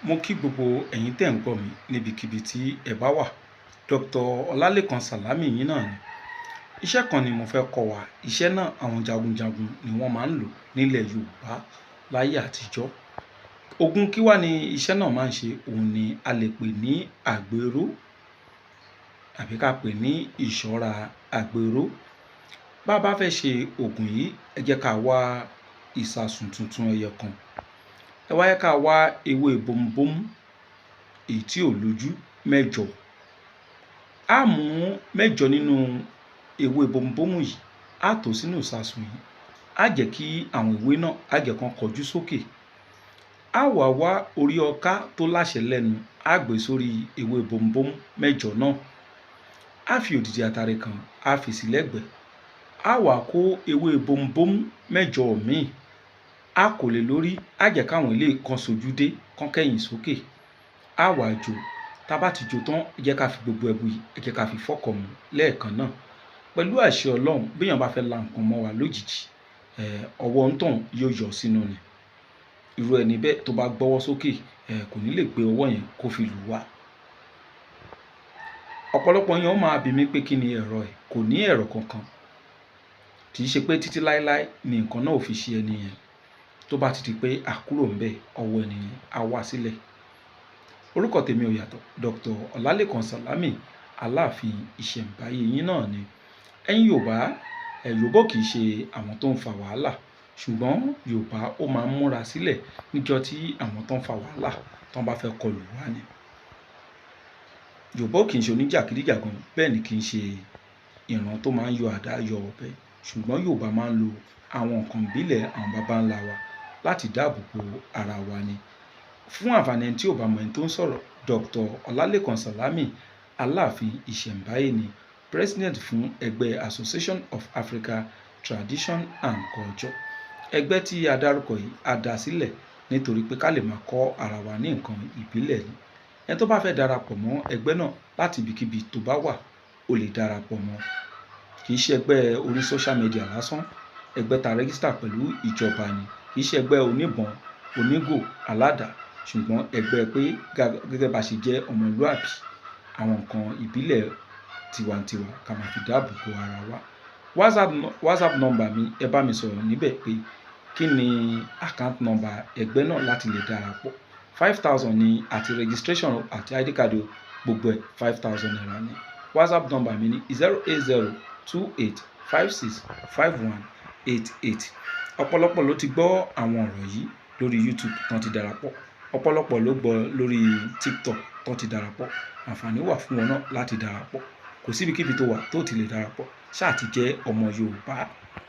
Mo kí gbogbo ẹ̀yin tẹ́ ń gbọ́ mi níbikíbi tí ẹ bá wà. Dr. Ọlálékan Sàlámì yín náà ni. Iṣẹ́ kan ni mo fẹ́ kọ́ wa. Iṣẹ́ náà, àwọn jagunjagun ni wọ́n máa ń lò nílẹ̀ Yorùbá láyé àtijọ́. Ogun kí wá ni iṣẹ́ náà máa ń ṣe? Òun ni a lè pè ní àgbéró àbí ká pè ní ìṣọ́ra àgbéró. Bá a bá fẹ́ ṣe òògùn yìí, ẹ jẹ́ ká wá ìsasùn tuntun ẹyọ kan. Ẹ wá jẹ́ ká wá ewé bomubómú èyí tí ò lójú mẹ́jọ. Á mú mẹ́jọ nínú ewé bomubómú yìí, á tò ó sínú ìsasùn yìí. Á jẹ́ kí àwọn ewé náà, á jẹ́ kán kọjú sókè. Á wá wá orí ọká tó láṣẹ lẹ́nu, á gbé sórí ewé bomubómú mẹ́jọ náà. Á fi òdìdí atare kan, á fi sí lẹ́gbẹ̀ẹ́. Á wá kó ewé bomubómú mẹ́jọ míì, á kó lé lórí, á jẹ́ káwọn eléyìí kán sojú dé, kán kẹ̀yìn sókè. Á wá jó. Tá bá ti jó tán, ẹ jẹ́ ká fi gbogbo ẹbu yìí, ẹ jẹ́ ká fi fọ́kọ mu lẹ́ẹ̀kan náà. Pẹ̀lú àṣẹ Ọlọ́run, béèyàn bá fẹ́ la nǹkan mọ́ wa lójijì, ọwọ́ ńtọ̀hún yóò yọ sínú ni. Irú ẹni bẹ́ẹ̀ tó bá gbọ́wọ́ sókè, kò ní lè gbé ọwọ́ yẹn kó fi lù wá. Ọ̀pọ̀lọpọ̀ èèyàn ó máa bi mí pé kí ni ẹ̀rọ ẹ̀? Kò ní ẹ̀rọ kankan. Kì í ṣe pé títí láéláé ni nǹkan náà ò fi ṣe ẹni yẹn. Tó bá ti di pé a kúrò ńbẹ̀, ọwọ́ ẹni yẹn á wá sílẹ̀. Orúkọ tèmi ò yàtọ̀. Dr. Ọlálékan Sàlámì, Aláàfin Ìṣẹ̀ǹbáyé yín náà ni. Ẹ̀yin Yorùbá, Yorùbá ò kì í ṣe àwọn tó ń fa wàhálà, ṣùgbọ́n Yorùbá ó máa ń múra sílẹ̀ níjọ́ tí àwọn tó ń fa wàhálà tán bá fẹ́ kọlù wá ni. Yorùbá ò kì í ṣe oníjàgídíjàgan, bẹ́ẹ̀ ni kì í ṣe ìran tó máa ń yọ àdá yọ ọ̀bẹ. Ṣùgbọ́n Yorùbá máa ń lo àwọn nǹkan ìbílẹ̀ àwọn baba ńlá wa láti dáàbò bo ara wa ni. Fún àǹfààní ẹni tí ò bá mọ ẹni tó ń sọ̀rọ̀, Dr. Ọlálékan Sàlámì, Aláàfin Ìṣẹ̀ǹbáyé ni, President fún ẹgbẹ́ Association of Africa Tradition and Culture. Ẹgbẹ́ tí a dárúkọ yìí, a dá sílẹ̀ nítorí pé ká lè máa kọ́ ara wa ní nǹkan ìbílẹ̀ ni. Ẹni tó bá fẹ́ darapọ̀ mọ́ ẹgbẹ́ náà láti ibikíbi tó bá wà, ó lè darapọ̀ mọ́. Kì í ṣe ẹgbẹ́ orí social media lásán, ẹgbẹ́ ta register pẹ̀lú ìjọba ni. Kì í ṣe ẹgbẹ́ oníbọn, onígò, aládàá, ṣùgbọ́n ẹgbẹ́ pé gẹ́gẹ́ bá ṣe jẹ́ ọmọlúàbí, àwọn nǹkan ìbílẹ̀ tiwantiwa ká máa fi dáàbò bo ara wa. WhatsApp number mi, ẹ bá mi sọ̀rọ̀ níbẹ̀ pé kí ni account number ẹgbẹ́ náà láti lè darapọ̀. 5,000 ni àti registration àti ID card o, gbogbo ẹ̀ ₦5,000 ni. WhatsApp number mi ni 08028565188. Ọ̀pọ̀lọpọ̀ ló ti gbọ́ àwọn ọ̀rọ̀ yìí lórí YouTube tán ti darapọ̀. Ọ̀pọ̀lọpọ̀ ló gbọ́ lórí TikTok tán ti darapọ̀. Àǹfààní wà fún wọn náà láti darapọ̀. Kò sí ibikíbi tó wà tó ti lè darapọ̀. Ṣáà ti jẹ́ ọmọ Yorùbá.